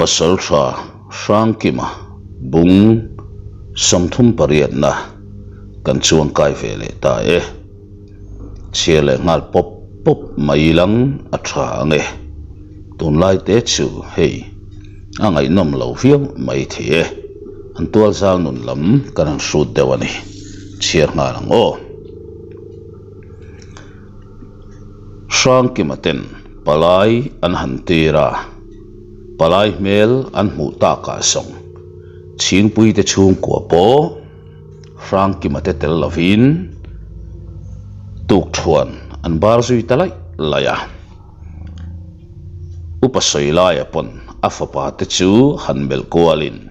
Pasaltha Hrangkima bung 38na kan chuangkai ve leh ta e. Chhiar leh nghal pawp pawp mai lang a tha ang e. Tunlai te chu hei a ngaihnawm lo viau mai thei e. An tual zal nun lam kan han hrut deuh a ni. Chhiar nghal ang aw. Hrangkima ten palai an han tir a, palai hmel an hmuh takah zawng Chhingpuite chhungkua pawh Hrangkima te tel lovin tukthuan an bar zui ta laih laih a. Upa Sawilaia pawn a fapa te chu han melh kualin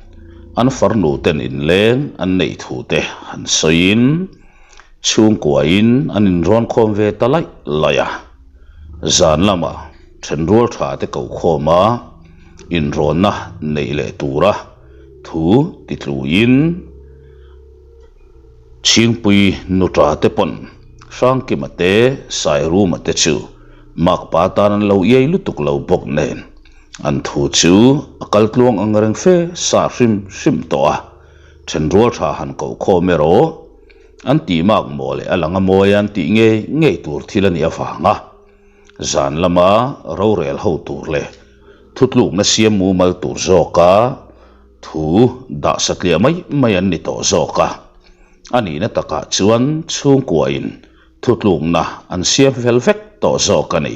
an farnu ten inleng an neih thu te han sawiin chhungkuain an inrawn khawm ve ta laih laih a. Zan lama thenrual tha te ko khawm a inrawnna neih leh tura thu titluin Chhingpui nuṭa te pawn Hrangkima te Sairuma te chu makpa tan an lo iai lutuk lo bawk nen an thu chu a kal tluang ang reng fe sa hrim hrim tawh a, thenrual tha han koh khawm erawh an tih mak maw leh a lang a mawi an tih ngei ngei tur thil a nih avanga zan lama rorel ho tur leh thutlukna siam mumal tur zawka Thu dah satliah mai mai an ni tawh zawk a, a nihna takah chuan chhungkuain thutlukna an siam fel vek tawh zawk a ni.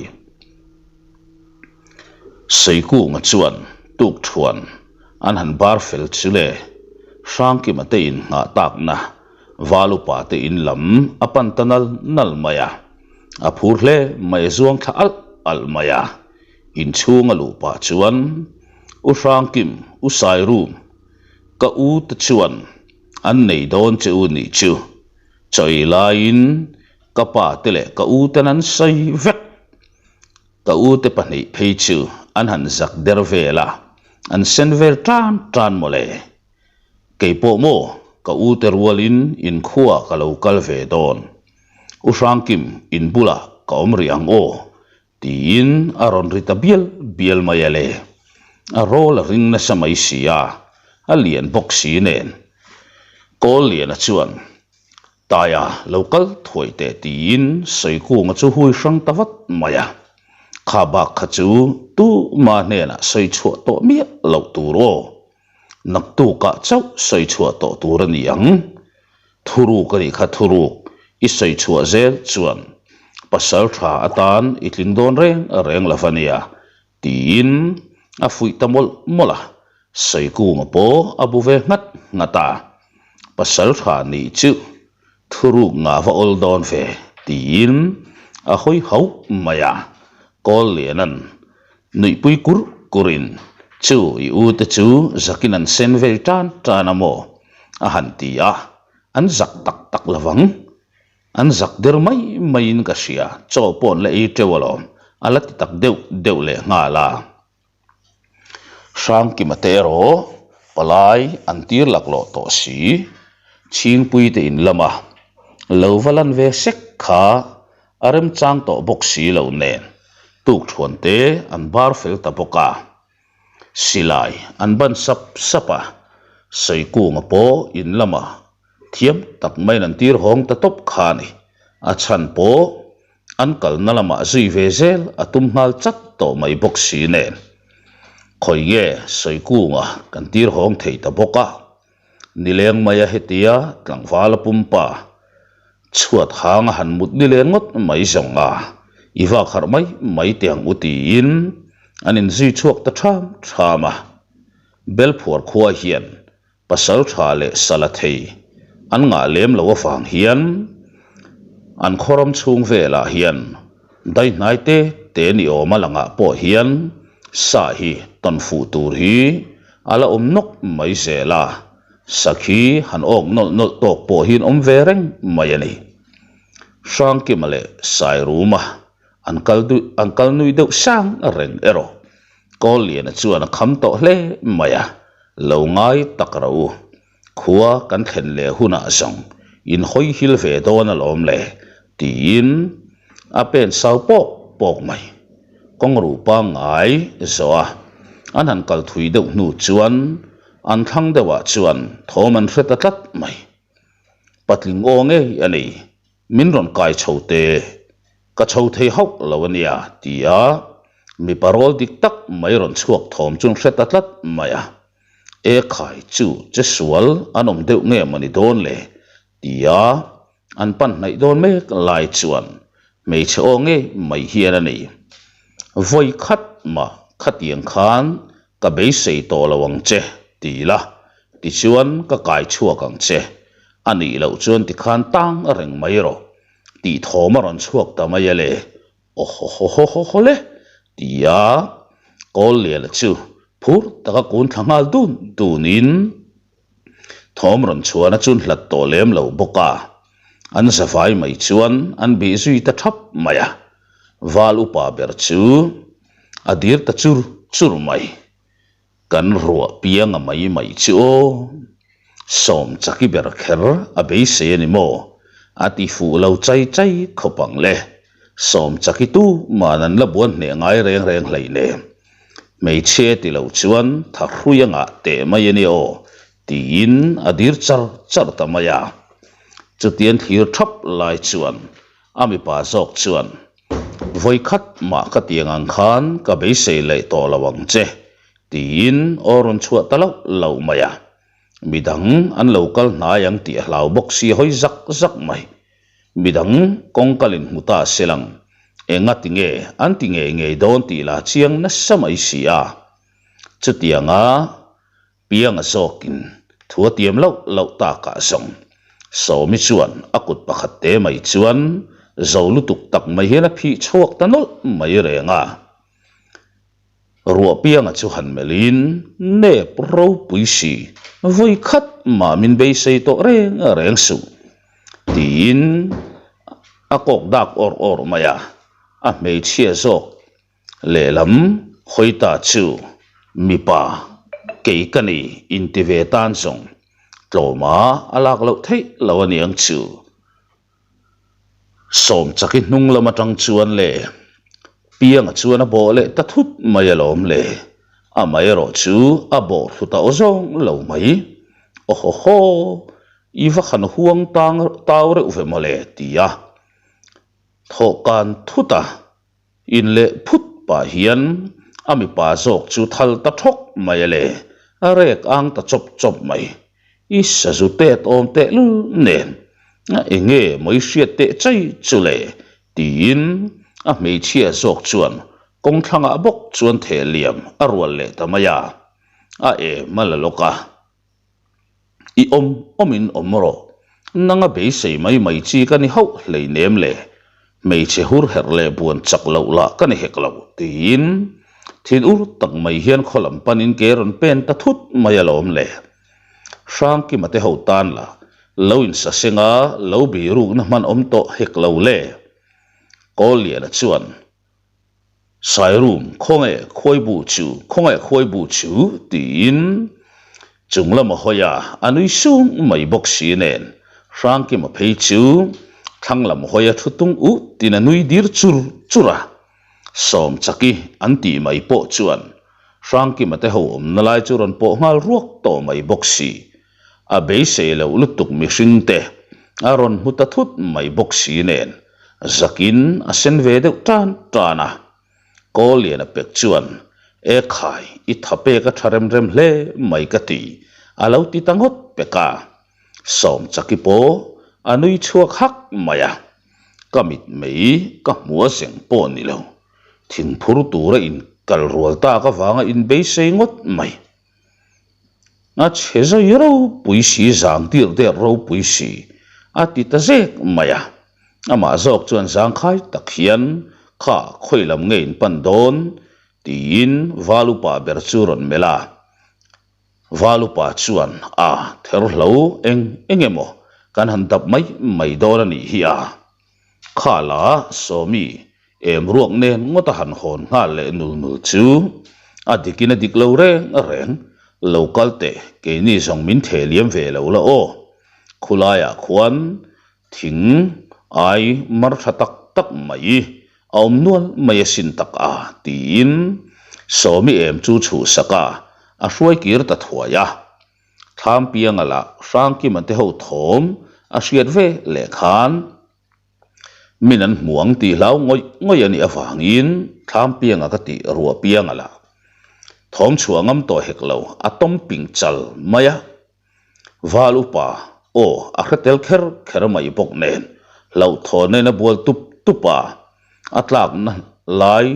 Seikunga chuan tukthuan an han bar fel chu le, Hrangkima te innghah takna Valupa te in lam a pan ta nal nal mai a, a phur hle mai a zuang thla alh alh mai a. Inchhung a luh pah chuan U Hrangkim, U Sairum, ka u te chuan an nei dawn che u nih chu. Chawi laiin ka pa te leh ka u ten an sawi vek. Ka u te pahnih phei chu an han zak der vel a, an sen vel tan tan mawle. Kei pawh maw ka u te rualin inkhua ka lo kal ve dawn. U Hrangkim, in bulah ka awm rih ang aw Tiin a rawn ri ta bial bial mai a le. A rawl a ring nasa mai si a, a lian bawk si nen. Kawl liana chuan, Taia lo kal thuai teh tiin Sawikunga chu hui hrang ta vat mai a. Kha bak kha chu tuma hnenah sawi chhuah tawh miah loh tur aw. Naktukah chauh sawi chhuah tawh tur a ni ang. Thuruk a nih kha thuruk i sawi chhuah zel chuan pasal tha atan i tling dawn reng reng lo va nia tiin a fuih ta mawlh mawlh a, Sawikunga pawh a bu ve nghat nghat a, pasal tha nih chu thuruk ngah va awl dawn ve tiin a hawi hauh mai a, Kawlliana'n Nuihpui kur kurin, Chu, i u te chu zakin an sen vel tan tan a maw? a han ti a, an zak tak tak lo vang. An zak der mai maiin ka hria, chaw pawh an la ei teuh alawm, a la ti tak deuh deuh leh nghal a. Hrangkima te erawh palai an tir laklawh tawh si, Chhingpui te in lama lo va lan ve sek kha A remchang tawh bawk si lo nen tukthuan te an bar fel ta bawk a, silai an ban sap sap a, Sawikunga pawh in lamah thiam tak maiin an tir hawng ta tawp kha a ni. A chhan pawh an kalna lamah zui ve zel a tum nghal chat tawh mai bawk si nen khawi nge Sawikunga kan tir hawng thei ta bawk a, Nileng maia hetia tlangval a pumpa chhuat hang a han mut nileng ngawt mai zawng a, i vak harh mai mai teh ang u tiin an inzui chhuak ta ṭham ṭham a. Belphuar khua hian pasal ṭha leh sala thei an ngah lem lo avang hian an khawram chhung velah hian daihnai te te ni awm a langah pawh hian sa hi tawn fuh tur hi A la awm nawk mai zel a, sakhi han awk nawlh nawlh tawk pawh hi an awm ve reng mai a ni. Hrangkima leh Sairuma an kal duh an kal nui deuh sang reng erawh Kawlliana chuan a kham tawh hle mai a, lo ngai tak ro u. Khua kan thlen leh hunah zawng in hawi hil ve dawn alawm le tiin a pen sau pawk pawk mai. Kawng ruh pangngai zawh a, An han kal thui deuh hnu chuan an thlang deuhah chuan thawm an hre ta tlat mai. Patling aw ngei a ni, min rawn kai chho te, ka chho thei hauh lo a nia, tia mipa rawl dik tak mai rawn chhuak thawm chu an hre ta tlat mai a. E khai chu che sual an awm deuh nge maw ni dawn le? tia an pan hnaih dawn mek lai chuan hmeichhe aw ngei mai hian a ni. Vawi khat mah khatiang khan ka beisei tawh lo ang che ti la, tichuan ka kai chhuak ang che, a nih loh chuan tikhan tang reng mai rawh tih thawm a rawn chhuak ta mai a le. Awhawhawhawhaw le! tia Kawlliana chu phur taka kun thla nghal dun dunin thawm rawn chhuahna chu hlat tawh lem lo bawk a, an zavai mai chuan an bih zui ta thap mai a, val upa ber chu a dir ta chur chur mai. Kan ruah pianga mai mai chu aw. Sawm chaki ber kher a beisei a ni maw? A ti fuh lo chai chai khawp ang le. Sawm chaki tu man an la buan hneh ngai reng reng hlei nen. Hmeichhia ti lo chuan tha hrui a ngah teh mai a ni aw tiin a dir char char ta mai a. Chutian thlir thap lai chuan a mipa zawk chuan Vawi khat mah ka tiang ang khan ka beisei leh tawh lo ang che, tiin aw rawn chhuah ta loh loh mai a. Midang an lo kal hnai ang tih a hlau bawk si hawi zak zak mai. Midang kawngkal in hmu ta se lang, enga ti nge an ti ngei ngei dawn tih lah chiang nasa mai si a. Chutianga Pianga zawkin thu a tiam loh loh takah zawng Sawmi chuan a kut pakhat te mai chuan zo lutuk tak mai hian a phih chhuak ta nawlh mai reng a. Ruah Pianga chu han melhin nep ropui si vawi khat mah min beisei tawh reng reng suh tiin a kawk dak awr awr mai a, a hmeichhia zawk Lehlam hawi ta chu mipa kei ka ni inti ve tan zawng tlawma a lak loh theih lo a niang chu. Sawmchaki hnung lam atang chuan le Pianga chuan a bawh leh ta thut mai alawm le, amaherawh chu a bawh thlu ta aw zawng lo mai. Awhawhaw, i va han huang tang tau reuh ve mawle ti a thawhkan thut a. In leh phut pah hian a mipa zawk chu thal ta thawk mai a le, a rek ang ta chawp chawp mai. I sazu tet awm teh lul nen a enge maw i hriat teh chai chu le tiin a hmeichhia zawk chuan kawng thlangah bawk chuan theh liam a rual leh ta mai a, a em a la lawk a. I awm awmin awm rawh, nanga beisei mai mai chi ka ni hauh hleinem le, hmeichhe hur herh leh buan chak loh lah ka ni hek lo, tiin thin ur tak mai hian khaw lam panin ke rawn pen ta thut mai alawm le. Hrangkima te ho tan la, lo insaseng a, lo birukna hman awm tawh hek lo le. Kawlliana chuan Sairum, khawnge khuaibu chu, khawnge khuaibu chu? tiin chung lam a hawi a, a nui sung mai bawk si nen Hrangkima phei chu thlang lam hawi a thu tung ut tin a nui dir chur chur a. Sawmchaki an tih mai pawh chuan Hrangkima te ho awmna lai chu rawn pawh nghal ruak tawh mai bawk si. A beisei loh lutuk mihring te a rawn hmu ta thut mai bawk si nen zakin a sen ve deuh tan tan a. Kawlliana pek chuan, E khai, i tha pek a tha rem rem hle mai ka ti, a lo ti ta ngawt pek a. Sawmchaki pawh a nui chhuak hak mai a. Ka mit mei ka hmu a zeng pawh ni lo, thingphur tura inkal rual tak avanga inbeisei ngawt mai. A chhe zai ropui si, zang tir der ropui si a ti ta zek mai a. Amah zawk chuan zangkhai tak hian, Kha, khawi lam nge in pan dawn? tiin Val upa ber chu rawn melh a. Val upa chuan, A, therhlo eng eng emaw kan han dap mai mai dawn a nih hi a. Kha la, Sawmi, Em ruak nen ngawt a han hawn nghal leh nul nul chu a dikin a dik lo reng reng, lo kal teh keini zawng min theh liam ve lo la aw. Khulaiah khuan thing ai mar tha tak tak mai a awm nual mai asin tak a tiin. Sawmi em chu chhuhsak a, a hruai kir ta thuai a. Thlampianga lah Hrangkima te ho thawm a hriat ve leh khan min an hmu ang tih hlau ngawih ngawih a nih avangin Thlampianga ka tih ruah pianga lah thawm chhuah ngam tawh hek lo a tawm ping chal mai a. Val upa aw a hre tel kher kher mai bawk nen hlauhthawn in a bual tup tup a, a tlakna lai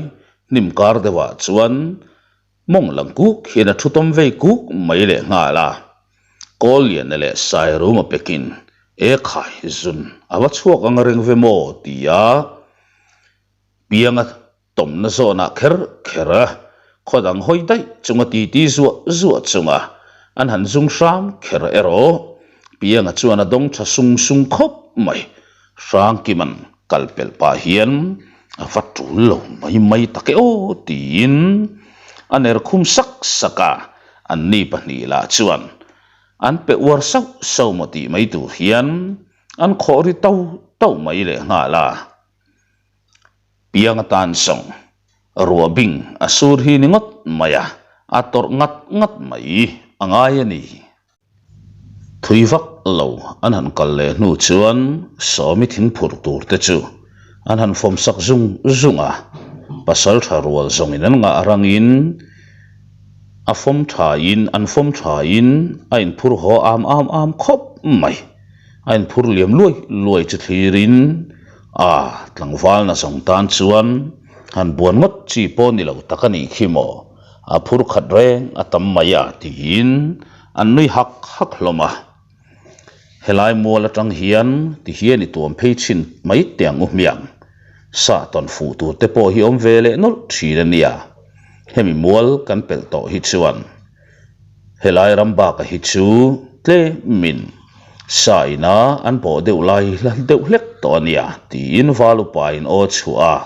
hnim kar deuhah chuan Mawng lang kuk hian a thu tawm vei kuk mai leh nghal a, Kawlliana leh Sairuma pekin e khai zun a va chhuak ang reng ve maw tia pianga tawmna zawnah kher kher a, khaw dang hawi daih chunga titi zuah zuah chunga an han zung hram kher erawh pianga chuan a dawng tha sung sung khawp mai. Hrangkima'n kal pelh pah hian a va tul lo mai mai tak e aw tiin a ner khum sak sak a, anni pahnih lah chuan an pe uar sauh sauh maw tih mai tur hian an khawh ri tau tau mai leh nghal a. Piang atan zawng ruah bing a sur hi ni ngawt mai a, a tawrh ngat ngat mai a ngai a ni. Thui vak lo an han kal leh hnu chuan Sawmi thing phurh tur te chu an han fawm sak zung zung a, pasal tha rual zawngin an ngah rangin a fawm thain an fawm thain a inphur haw am am am khawp mai. A inphur liam luai luai chu thlirin a tlangvalna zawng tan chuan han buan ngawt chi pawh ni lo tak a nih khi maw? A phur khat reng a tam mai a tiin an nui hak hak hlawm a. Helai mual atang hian ti hian i tuam phei chhin mai teh ang u hmiang. Sa tawn fuh tur te pawh hi awm ve leh nawlh thin a nia. Hemi mual kan pelh tawh hi chuan helai ram baka hi chu tlemin sa ina an bawh deuh lai hla deuh hlek tawh a nia tiin Valupain aw chhuah a.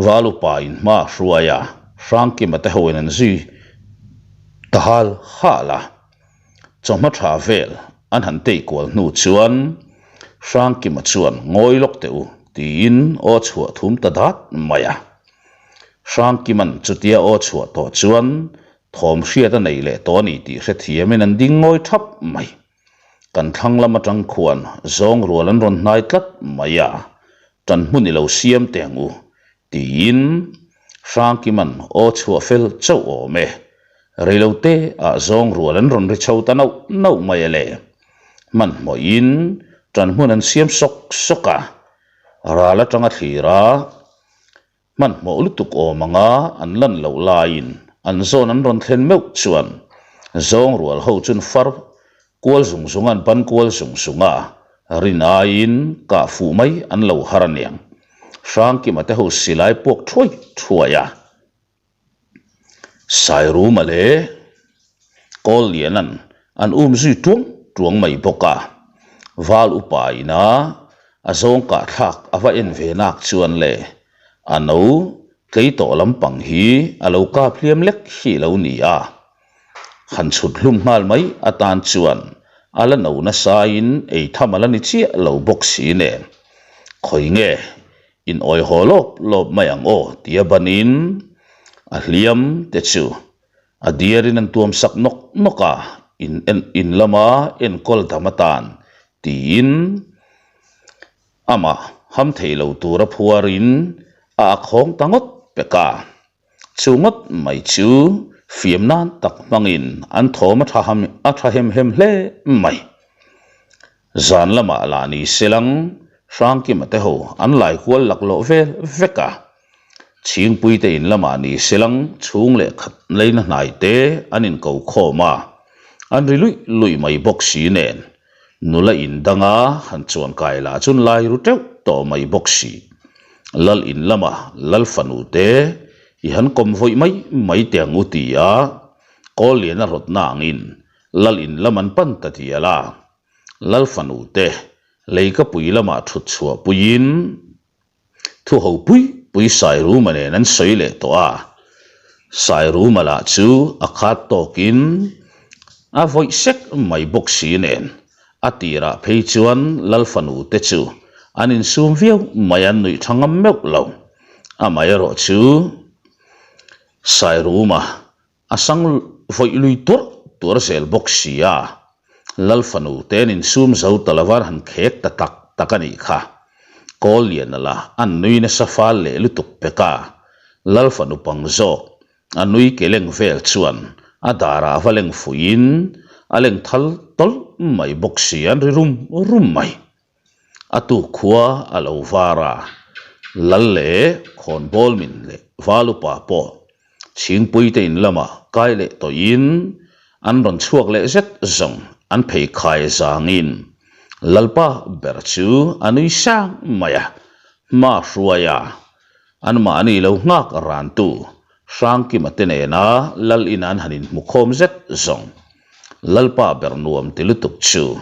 Valupa in hma a hruai a, Hrangkima te hoin an zui ta hal hal a. Chawhma tha vel an han tei kual hnu chuan Hrangkima chuan ngawi lawk teh u tiin aw chhuah thum ta dat mai a. Hrangkima'n chutia aw chhuah tawh chuan thawm hriat a nei leh tawh a ni tih hrethiamin an ding ngawi thap mai. Kan thlang lam atang khuan zawng rual an rawn hnai tlat mai a, tan hmun i lo siam teh ang u, tiin Hrangkima'n aw chhuah fel chauh awm e. Reilote ah zawng rual an rawn ri chho ta nauh nauh mai a le. Hmanhmawhin tan hmun an siam sawk sawk a, ral atanga thlir a, Hmanhmawh lutuk awm anga an lan loh laiin an zawn an rawn thlen meuh chuan zawng rual ho chun far kual zung zung an ban kual zung zung a, rin aiin kah fuh mai an lo har aniang. Hrangkima te ho silai puak thuai thuai a. Sairuma leh Kawlliana'n an um zui tuang tuang mai bawk a, Val upa ina a zawng kahthlak a va en ve nak chuan le a no tlei tawh lampang hi a lo kap hliam lek hi lo ni a, han chhut hlum nghal mai atan chuan a la no nasain ei tham a la ni chiah lo bawk si nen khawi nge In awi haw lawp lawp mai ang aw tia banin a hliam te chu a diarin an tuam sak nawk nawk a, in en in lama enkawl dam atan tiin amah ham thei lo tura phuarin a ak hawng ta ngawt pek a. Chu ngawt mai chu fiam nan tak hmangin an thawm a tha ham a tha hem hem hle mai. Zan lamah lah ni selang Hrangkima te ho an lai kual laklawh vel vek a. Chhingpui te in lamah ni selang chhung leh khat leina hnai te an inko khawm a, an ri luih luih mai bawk si nen Nula in danga han chuan kai lah chuan lai ru teuh tawh mai bawk si. Lal in lama lal fanu te i han kawm vawih mai mai teh ang u ti a, Kawlliana rawtna angin lal in lam an pan ta dial a. Lal fanu te leikapui lamah thut chhuah puiin Thu ho pui pui Sairuma nen an sawi leh tawh a, Sairuma lah chu a khat tawkin a vawih sek mai bawk si nen a tirah phei chuan Lal fanu te chu an insum viau mai an nuih tha ngam meuh lo. Amaherawhchu. Sairuma a sang vawih lui tuarh tuarh zel bawk si a, Lal fanu te an insum zo ta lo a han khek ta tak tak a nih kha. Kawlliana la an nui nasa fal leh lutuk pek a, Lal fanu pang zawk a nui ke leng vel chuan a darah va leng fuihin a leng thal tawlh mai bawk si an ri rum rum mai. A tuk khua a lo var a, Lal leh Khawnbawl min leh Val upa pawh Chhingpuite in lamah kai leh tawhin an rawn chhuak leh zet zawng an pheikhai zangin Lalpa ber chu a nui sang mai a, hma hruai a, anmahni lo nghak rantu Hrangkima te nena Lal in an han inhmukhawm zet zawng Lalpa ber nuam ti lutuk chu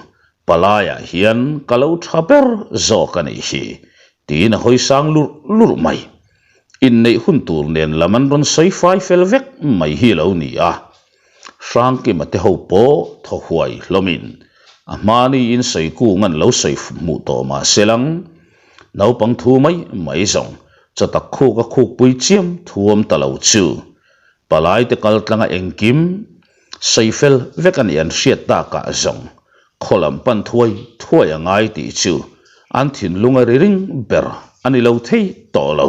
Palaiah hian ka lo tha ber zawk a nih hi, tiin a hawi sang lurh lurh mai. Inneih hun tur nen lam an rawn sawi fai fel vek mai hi lo ni a. Hrangkima te ho pawh thaw huai hlawmin a hmaniin sawi kung an lo sawi hmuh tawh mah se lang. Naupang thu mai mai zawng chawtak khuk a khukpui chiam thuam ta lo chu Palaite kal tlanga engkim sawi fel vek a nih an hriat takah zawng khaw lam pan thuai thuai a ngai tih chu an thinlung a ri ring ber a ni lo thei tawh lo.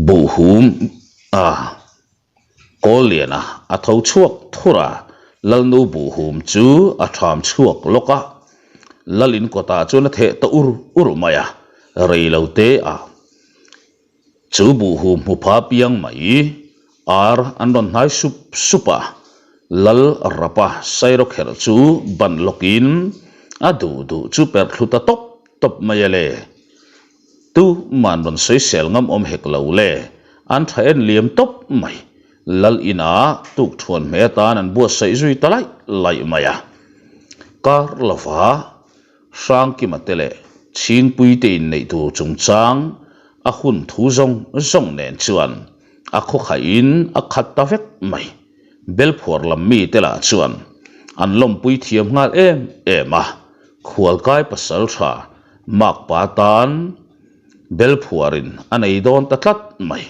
Buhhum a Kawlliana a tho chhuak thur a, Lalnu buhhum chu a ṭham chhuak lawk a, Lalin kawtah chuan a theh ta ur ur mai a, rei lo te a. Chu buhhu hmu pha piang mai ar an rawn hnai sup sup a, Lal Rapa Sairawkherh chu ban lawkin a duh duh chu perh thlu ta tawp tawp mai a le. Tu man rawn sawisel ngam awm hek lo le, an tha en liam tawp mai. Lal inah tukthuan hmeh atan an buatsaih zui ta laih laih mai a. Kar lova Hrangkima te leh Chhingpuite inneih tur chungchang a hun thu zawng zawng nen chuan a khawkhaihin a khat ta vek mai. Belphuar lam mite lah chuan an lawmpui thiam nghal em em a, khualkai pasal tha makpa tan Belphuarin a nei dawn ta tlat mai.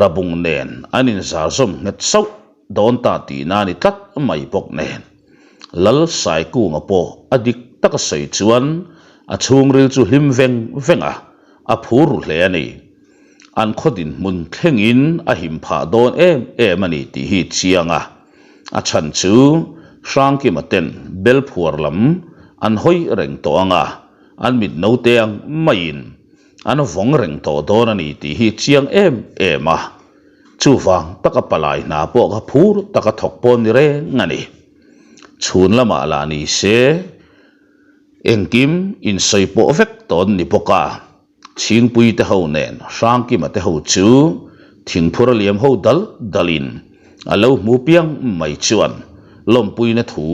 Rabung nen an inzar zawm nghet sauh dawn ta tihna a ni tlat mai bawk nen. Lal Saikunga pawh a dik taka sawi chuan a chhungril chu hlim veng veng a, a phur ru hle a ni. An khaw dinhmun thlengin a him phah dawn em em a ni tih hi chiang a. A chhan chu Hrangkima ten Belphuar lam an hawi reng tawh ang a, an mit note ang maiin an vawng reng tawh dawn a ni tih hi chiang em em a. Chuvang taka palai hna pawh kha phur taka thawk pawh ni reng a ni. Chhun lamah lah ni se, engkim insawi pawh vek tawn ni bawk a, Chhingpui te ho nen Hrangkima te ho chu thingphur a liam ho dal dalin a lo hmu piang mai chuan lawmpuina thu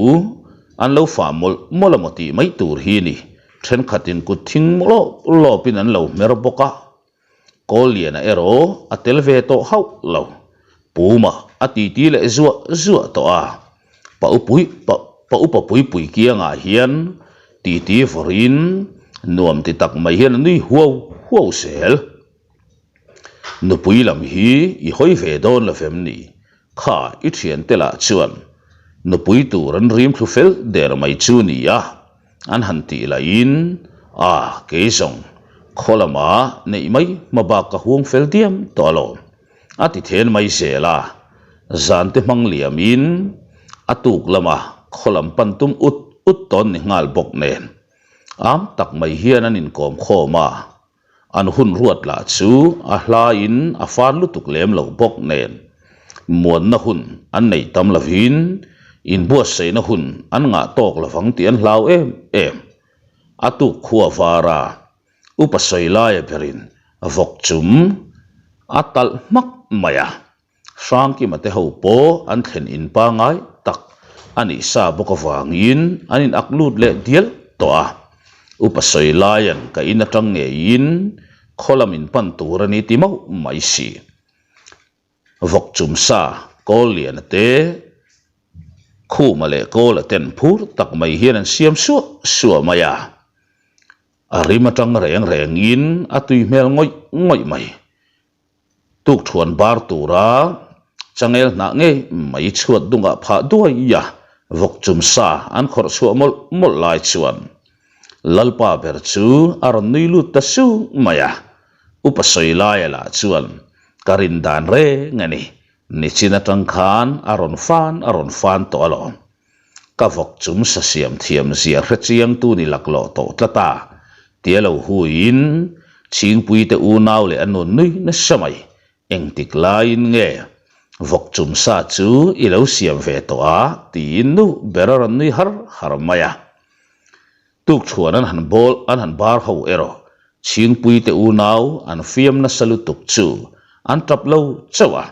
an lo fah mawlh mawlh a maw tih mai tur hi ni. Thenkhatin kut thing lawp lawpin an lo hmer bawk a. Kawlliana erawh a tel ve tawh hauh lo. Puma a titi leh zuah zuah tawh a, pa upui pa pa upa puipui kiangah hian titi vawrin nuam ti tak mai hian a nui huau huau zel. Nupui lam hi i hawi ve dawn lo vem ni? Kha i thiante lah chuan nupui tur an rim thlu fel der mai chu nia. An han tih lahin, A, kei zawng, khaw lamah neih mai hma bak ka huang fel diam tawh alawm, a ti then mai zel a. Zante hmang liamin a tuk lama khaw lam pan tum ut ut tawn ni nghal bawk nen, am tak mai hian an inkawm khawm a. An hun ruat lah chu a hlaiin a far lutuk lem lo bawk nen, muanna hun an nei tam lovin inbuatsaihna hun an ngah tawk lovang tih an hlau em em. A tuk khua var a, upa sawi laia berin vawk chum a talh hmak mai a. Hrangkima te ho pawh an thlen in pangai tak a nih sa bawk avangin an in ak lut leh dial tawh a. Upa sawi laian ka in atang ngeiin khaw lam in pan tur a ni ti mauh mai si. Vawk chum sa Kawlliana te Khuma leh Kawla ten phur tak mai hian an siam suah suah mai a. A rim atang reng rengin a tui hmel ngawih ngawih mai. Tukṭhuan bar tura changel hnah ngei mai chhuat dungah phah duai a, vawk chum sa an khawrh chhuah mawlh mawlh lai chuan Lalpa ber chu a rawn nui lut ta sung mai a. Upa Sawilaia lah chuan ka rin dan reng a ni, nichin atang khan a rawn fan a rawn fan tawh alawm. Ka vawk chum sa siam thiam zia hre chiang tu ni laklawh tawh tlat a, tia lo huiin Chhingpuite unau leh a nun nui nasa mai. Engtik laiin nge vawk chum sa chu i lo siam ve tawh a? tiin nu ber a rawn nui har har mai a. Tukṭhuan an han bawl an han bar ho erawh Chhingpuite unau an fiam nasa lutuk chu an tap lo chauh a.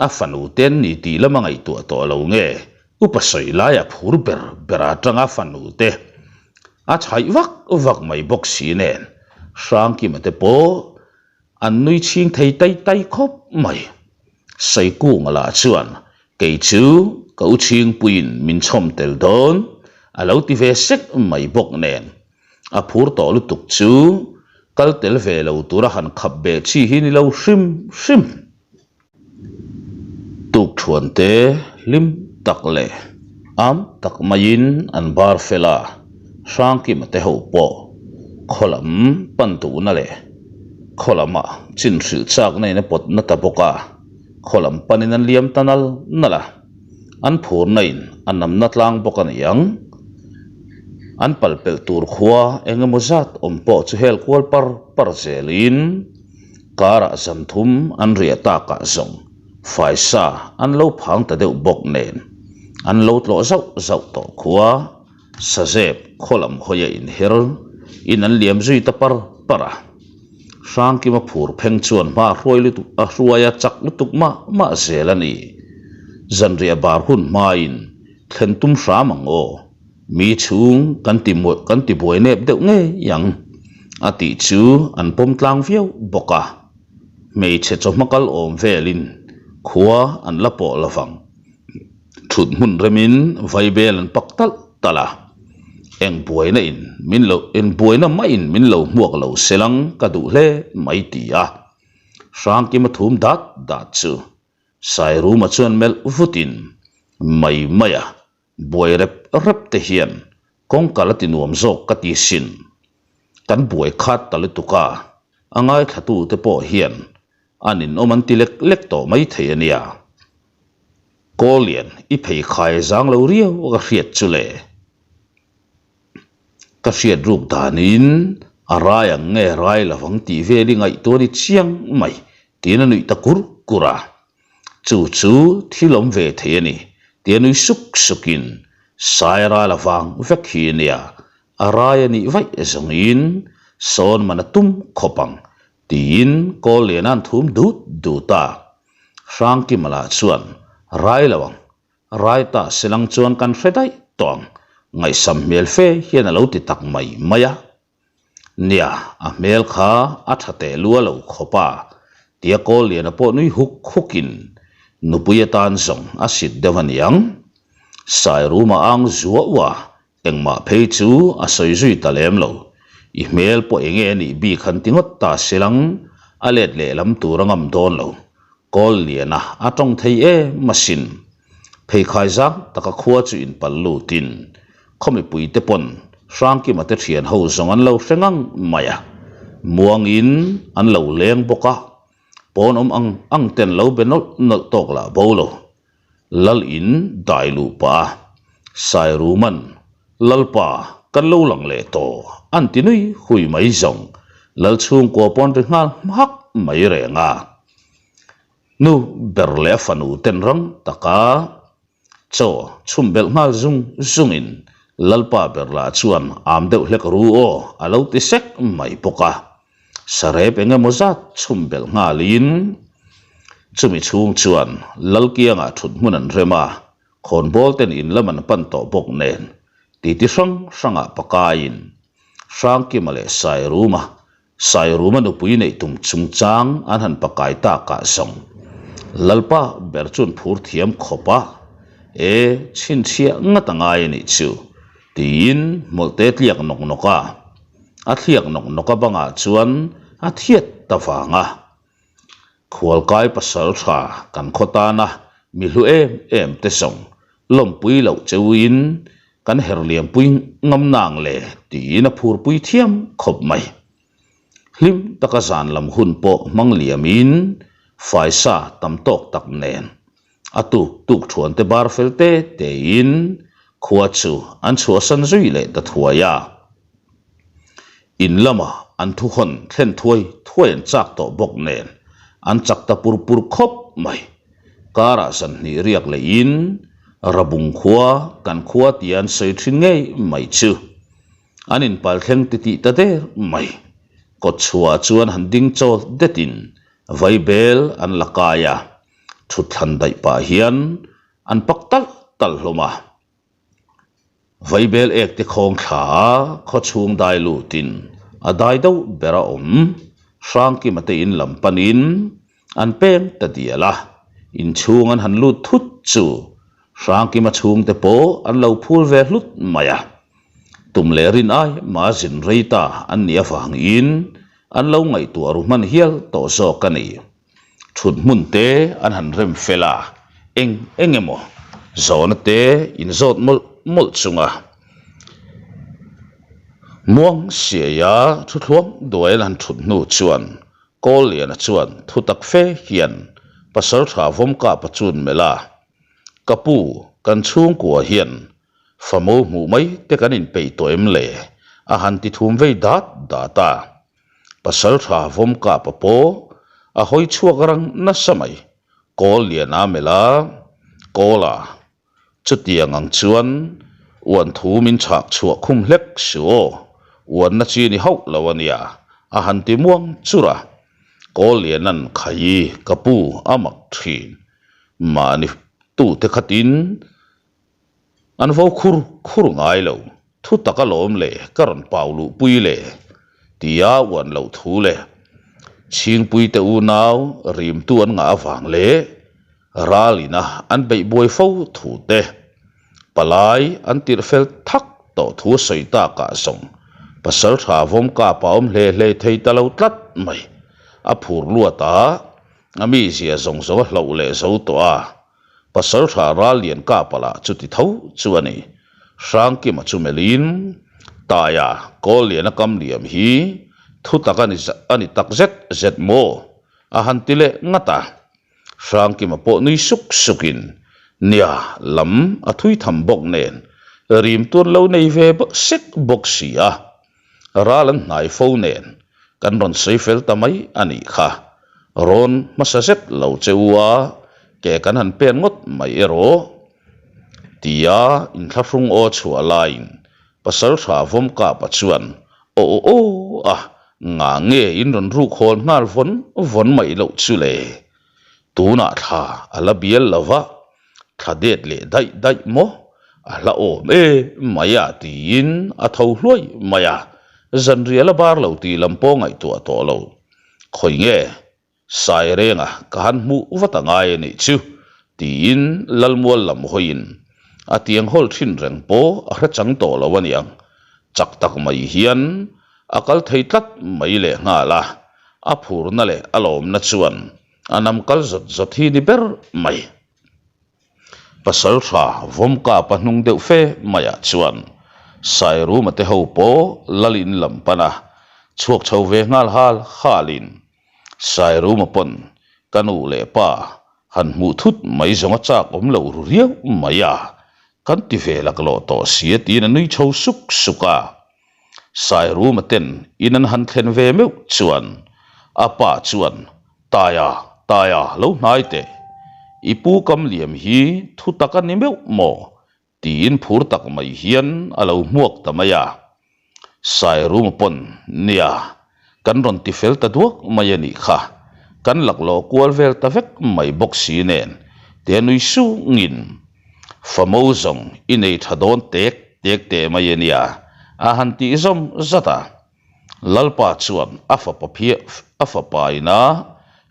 A fanu te an ni tih lama ngaihtuah tawh lo nge? Upa sawi laia phur ber ber atanga fanu te a chhaih vak vak mai bawk si nen Hrangkima te pawh an nui chhing thei tai tai khawp mai. Saikunga lah chuan kei chu ka u chhingpuiin min chhawm tel dawn a lo ti ve sek mai bawk nen A phur tawh lutuk chu kal tel ve lo tura han khap beh chi hi ni lo hrim hrim. Tukthuante hlim tak leh am tak maiin an bar fel a, Hrangkima te ho pawh khaw lam pan duhna leh khaw lamah chin hrilh chakna in a pawt na ta bawk a, khaw lam panin an liam ta nal nal a. An phurna in a namna tlang bawk a ni ang. An pal pelh tur khua eng emaw zat awm pawh chu hel kual par par zelin karah zan thum an riah takah zawng faisa an lo phang ta deuh bawk nen an lo tlawh zauh zauh tawh khua Sazep khaw lam hawi a inher in an liam zui ta par par a. Hrangkima phur pheng chuan hma hruai lutuk a hruai a chak lutuk mah mah zel a ni. Zanriah bar hun hmain thlen tum hram ang aw, mi chhung kan ti kan ti buai nep deuh ngei ang a tih chu an pawm tlang viau bawk a. Hmeichhe chawhma kal awm velin khua an la pawh lovang. Thut hmun remin vaibel an pak talh talh a, eng buaina in min lo eng buaina maiin min lo hmuak lo selang ka duh hle mai ti a. Hrangkima thum dat dat chu Sairuma chuan melh vutin mai mai a, buai rep rep te hian kawngka la ti nuam zawk ka ti sin. Kan buai khat ta lutuk a, a ngaithlatute pawh hian a ninawm an ti lek lek tawh mai thei a nia. Kawlian i pheikhai zang lo riau a ka hriat chu le. Ka hriat ruk danin a rai ang nge rai lovang tih vel i ngaihtuah ni chiang mai tiin a nuih ta kur kur a. Chu chu thil awm ve thei a ni tia nui suk sukin Saira la vang vek hi a nia, a rai a nih vaih zawngin sawn man a tum khawp ang tiin Kawlliana an thum dut dut a. Hrangkima lah chuan rai lo ang, rai ta silang chuan kan hre daih tawh ang ngaihsam hmel fe hian a lo ti tak mai mai a. Nia, a hmel kha a tha teh lua lo khawp a, tia Kawlliana pawh nui huk hukin nupui atan zawng a sit deuh a niang. Sairuma ang zuau a, engmah phei chu a sawi zui ta lem lo. I hmel pawh enge a nih bik han ti ngawt ta silang, a let lehlam tur a ngam dawn lo. Kawlliana a tawng thei em asin. Pheikhai zang taka khua chu inpal lutin khaw mipuite pawn Hrangkima te thian ho zawng an lo hre ngang mai a, muangin an lo leng bawk a, pawn awm ang ang ten lo be nawlh nawlh tawk lah bo lo. Lal in dai luh pah a, Sairuman, Lalpa, kan lo lang leh tawh, an ti nui hui mai zawng, Lal chhungkua pawn ri nghal hmak mai reng a. Nu ber leh a fanu ten rang taka chaw chhum belh nghal zung zungin Lalpa ber lah chuan am deuh hlek ru aw a lo ti sek mai bawk a. Sarep eng emaw zat chhum belh nghalin chumi chhung chuan Lalkiangah thut hmun an rem a, khawnbawl ten in lam an pan tawh bawk nen titi hrang hrangah pakaiin Hrangkima leh Sairuma Sairuma nupui neih tum chungchang an han pakai takah zawng Lalpa ber chuan phur thiam khawp a, E, chhinchhiah ngat a ngai a nih chu, tiin hmawlhte tliak nawk nawk a. A thliak nawk nawk a bangah chuan a thiat ta vang a. Khualkai pasal tha kan khaw tana mi hlu em em te zawng lawmpui loh cheuin kan her liampui ngam nang le tiin a phurpui thiam khawp mai. Hlim taka zan lam hun pawh hmang liamin faisa tam tawk tak nen a tuk tuk thuan te bar fel te tein khua chu an chhuahsan zui leh ta thuai a. In lama an thuhawn thlen thuai thuai an chak tawh bawk nen an chak ta pur pur khawp mai. Karah zan hnih riak lehin Rabung khua kan khua tia an sawi thin ngei mai chu an inpal thleng titih ta der mai. Kawtchhuah chuan han ding chaw detin vaibel an la kai a, thutthlan daih pah hian an pak talh talh hlawm a. Vaibel ek te khawng thla a khaw chhung dai lutin a dai deuh ber a awm. Hrangkima te in lam panin an peng ta dial a, inchhung an han lut thut chu Hrangkima chhungte pawh an lo phul ve hlut mai a. Tum leh rin ai mah zin rei ta an nih avangin an lo ngaihtuah ru hman hial tawh zawk a ni. Thut hmun te an han rem fel a, eng eng emaw zawhna te inzawt mawlh mawlh chunga muang siaia thu thluang duai an han thut hnu chuan Kawlliana chuan thu tak fe hian Pasaltha Vawmkapa chun melh a, Ka pu, kan chhungkua hian famo hmuh mai te kan inpeih tawh em le? a han ti thum vei dat dat a. Pasaltha Vawmkapa pawh a hawi chhuak rang nasa mai. Kawl lian a melh a, Kawla, chutiang ang chuan uan thu min chhak chhuah khum hlek suh aw, uanna chi ni hauh lo a nia, a han ti muang churh a. Kawl lianan khai ka pu a mak thin. Mahni tute khatin An vo khur khur ngai lo, thu tak alawm le ka rawn pau luh pui le tia uan loh thu le Chhingpui te unau rimtu an ngah avang leh ralina an beih buai fo thu te palai an tirh fel thak tawh thu a sawi takah zawng pasal tha vawmkap a awm hle hle thei ta lo tlat mai. A phur luat a, a mizia zawng zawng a hloh leh zo tawh a. Pasaltha Rallian Kapala chu ti tho chu a ni. Hrangkima chu melhin, Taia, Kawlliana kam liam hi thu tak a ni a ni tak zet zet maw? a han ti leh ngat a. Hrangkima pawh nui suk sukin, Nia, lam a thui tham bawk nen, rim tuan lo nei ve sek bawk si a. Ral an hnai fo nen kan rawn sawi fel ta mai a nih kha. Rawn hmasa zet lo che u a, ke kan han pen ngawt mai erawh tia inthlahrung aw chhuah laiin Pasaltha Vawmkapa chuan aw aw aw a, ngah nge in rawn ruk hawl nghal vawn vawn mai loh chu le? Tunah thla a la bial lo va, Thla det leh daih daih maw? A hla awm e mai a tiin a tho hluai mai a, zanrial a bar lo tih lam pawh ngaihtuah tawh lo. Khawi nge? Sairenga ka han hmuh vat a ngai a nih chu tiin Lalmual lam hawiin a tiang hawl thin reng pawh a hre chang tawh lo a niang. Chak tak mai hian a kal thei tlat mai lehnghal a, a phurna leh a lawmna chuan A nam kal zawt zawt hi ni ber mai. Pasaltha Vawmkapa hnung deuh fe maiah chuan Sairuma te ho pawh Lalin lam pan a, chhuak chho ve nghal hal halin Sairuma pawn ka nu leh pa han hmuh thut mai zawng a chak awm lo ru riau mai a, kan ti ve laklawh tawh si a tiin a nui chho suk suk a. Sairuma ten in an han thlen ve meuh chuan a pa chuan, Taia, Taia, lo hnai teh. I pu kam liam hi thu tak a ni meuh maw? tiin phur tak mai hian a lo hmuak ta mai a. Sairuma pawn, Nia, kan rawn ti fel ta duak mai a nih kha. Kan laklawh kual vel ta vek mai bawk si nen, tia nui sungin Famo zawng i nei tha dawn tek tek teh mai a nia, a han tih zawm zat a. Lalpa chuan a fapa phiah a fapa ina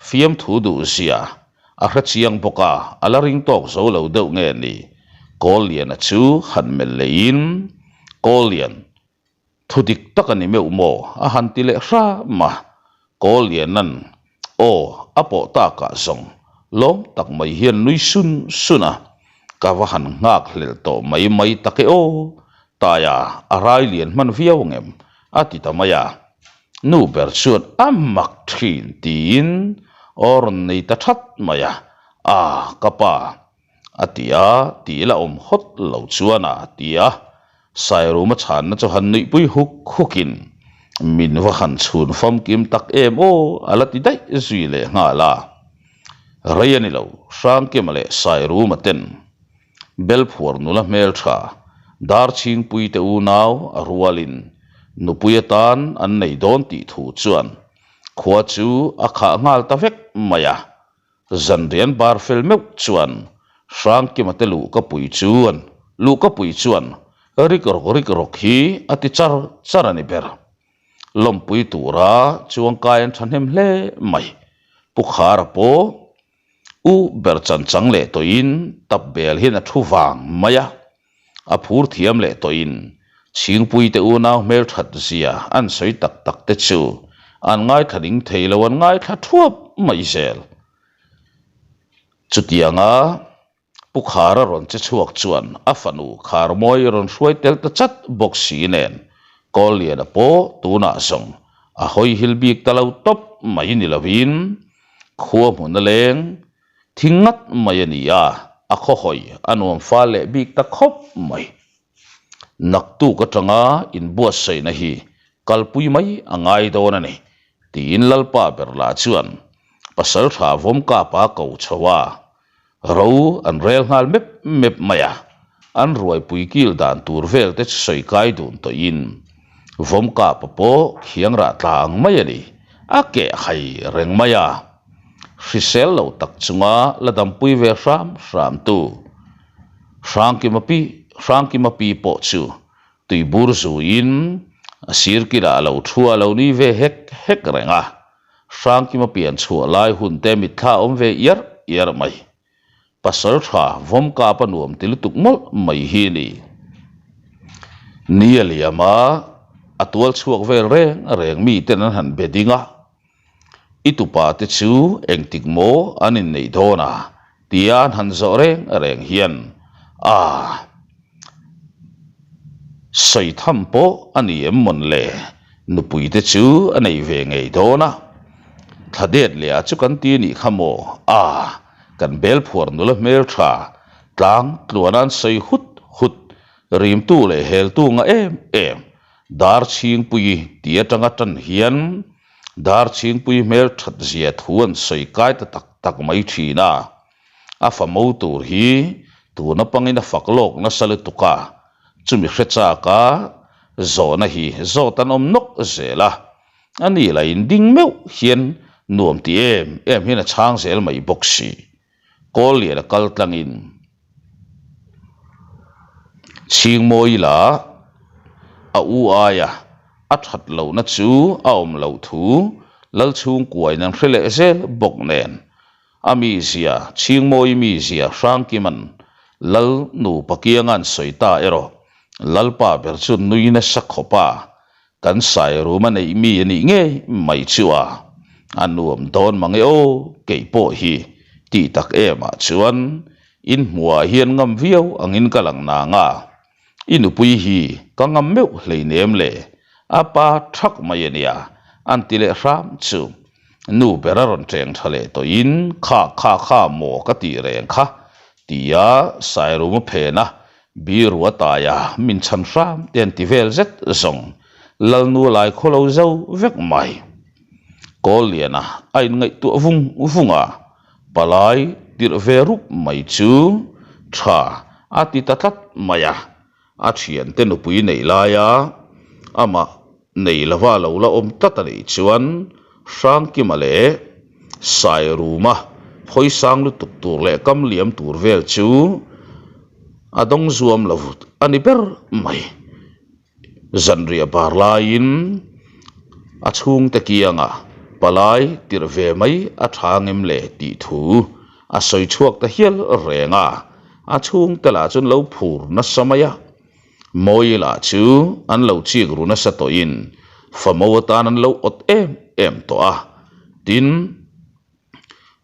fiamthu duh zia a hre chiang bawk a, a la ring tawk zo lo deuh nge ni? Kawlliana chu han melh lehin, Kawllian, Thu dik tak a ni meuh maw? a han ti leh hram a. Kawlliana'n. Aw, a pawh takah zawng lawm tak mai hian nui sun sun a, ka va han nghak hlel tawh mai mai tak e aw, Taia a rai lian hman viau angem a ti ta mai a. Nu ber chuan a mak thin tiin aw rawn nei ta that mai a, A, ka pa, A ti a, tih la awm hawt lo chuan a ti a, Sairuma chhanna chu han nuihpui huk hukin min va han chhun famkim tak em aw a la ti daih zui leh nghal a. Rei a ni lo, Hrangkima leh Sairuma ten Belphuar nula hmeltha Darchhingpui te unau a rualin nupui atan an nei dawn tih thu chuan khua chu a khah nghal ta vek mai a. Zanrian bar fel meuh chuan Hrangkima te luhkapui chuan luhkapui chuan rik rawk rik rawk hi a ti char char a ni ber. Lawmpui tura chuangkai an thahnem hle mai. Pu Khara pawh u ber chan chang leh tawhin tap bel hian a thu vang mai a. A phur thiam leh tawhin Chhingpuite unau hmelthat zia an sawi tak tak te chu an ngaithla ding thei lo, an ngaithla thuap mai zel. Chutianga Pu Khara rawn che chhuak chuan a fanu Kharmawi rawn hruai tel ta chat bawk si nen Kawlliana pawh tunah zawng a hawi hil bik ta lo tawp mai ni lovin khua hmun a leng Thing ngat mai a ni a, a khawhawi a nuam fal leh bik ta khawp mai. Naktuk atanga inbuatsaihna hi kalpui mai a ngai dawn a ni, tiin Lalpa Berla chuan Pasaltha Vawmkapa ko chho a, ro an rel nghal mep mep mai a, an ruaipui kil dan tur vel te chu sawi kai dun tawhin Vawmkapa pawh khiangrah tla ang mai a ni, a keh hai reng mai a. Hrisel lo tak chunga la dampui ve hram hram tu Hrangkima pi Hrangkima pi pawh chu tuibur zuiin a sir kilah a lo thu a lo nui ve hek hek reng a. Hrangkima pian chhuah lai hun te mitthla a awm ve iar iar mai. Pasal tha vawmkap a nuam ti lutuk mawlh mai hi a ni. Ni a liam a, a tual chhuak vel reng reng miten an han be ding a. I tupa te chu engtik maw an inneih dawn a? tia an han zawh reng reng hian a sawi tham pawh a ni em mawn le? Nupui te chu a nei ve ngei dawn a, thla det leh ah chu kan ti a nih kha maw? A, kan bel phuar nula hmel tha tlang tluan an sawi hut hut, rimtu leh heltu nga em em, dar chhingpui ti atanga tan hian dar chhingpui hmel that zia thu an sawi kai ta tak tak mai thin a, a fa mo tur hi tuna pangin a fak lawk nasa lutuk a, chumi hre chak a zawhna hi zawt an awm nawk zel a, a ni lah in ding meuh hian nuam ti em em hian a chhang zel mai bawk si. Kawllian a kal tlangin Chhingmawi lah a u aia a that lohna chu a awm loh thu Lalchhungkuain an hre leh zel bawk nen a mizia Chhingmawi mizia Hrangkima'n Lal nupa kianga an sawi ta erawh Lalpa ber chu nui nasa khawp a Kan Sairum a neih mi a nih ngei mai chu a, a nuam dawn mang e aw, kei pawh hi tih tak em ah chuan in hmuh ah hian ngam viau angin ka lang nang a, i nupui hi ka ngam meuh hleinem le, a pa thak mai a nia, an ti leh hram chu. Nu ber a rawn cheng tha leh tawhin kha kha kha maw ka tih reng kha tia Sairum a phen a, Biru a tai a, min chhan hram te an ti vel zet zawng Lalnu a lai khaw lo zo vek mai. Kawlliana a inngaihtuah vung vung a, palai tirh ve rup mai chu tha a ti ta tlat mai a. A thiante nupui neih laia amah nei lova lo la awm tlat a nih chuan Hrangkima leh Sairuma phawi sang lutuk tur leh kam liam tur vel chu a dawng zuam lo a ni ber mai. Zanriah bar laiin a chhungte kiangah palai tirh ve mai a tha ngem le tih thu a sawi chhuak ta hial reng a, a chhungte lah chuan lo phur nasa mai a, Mawi lah chu an lo chik ru nasa tawhin famo atan an lo awt em em tawh a, tin.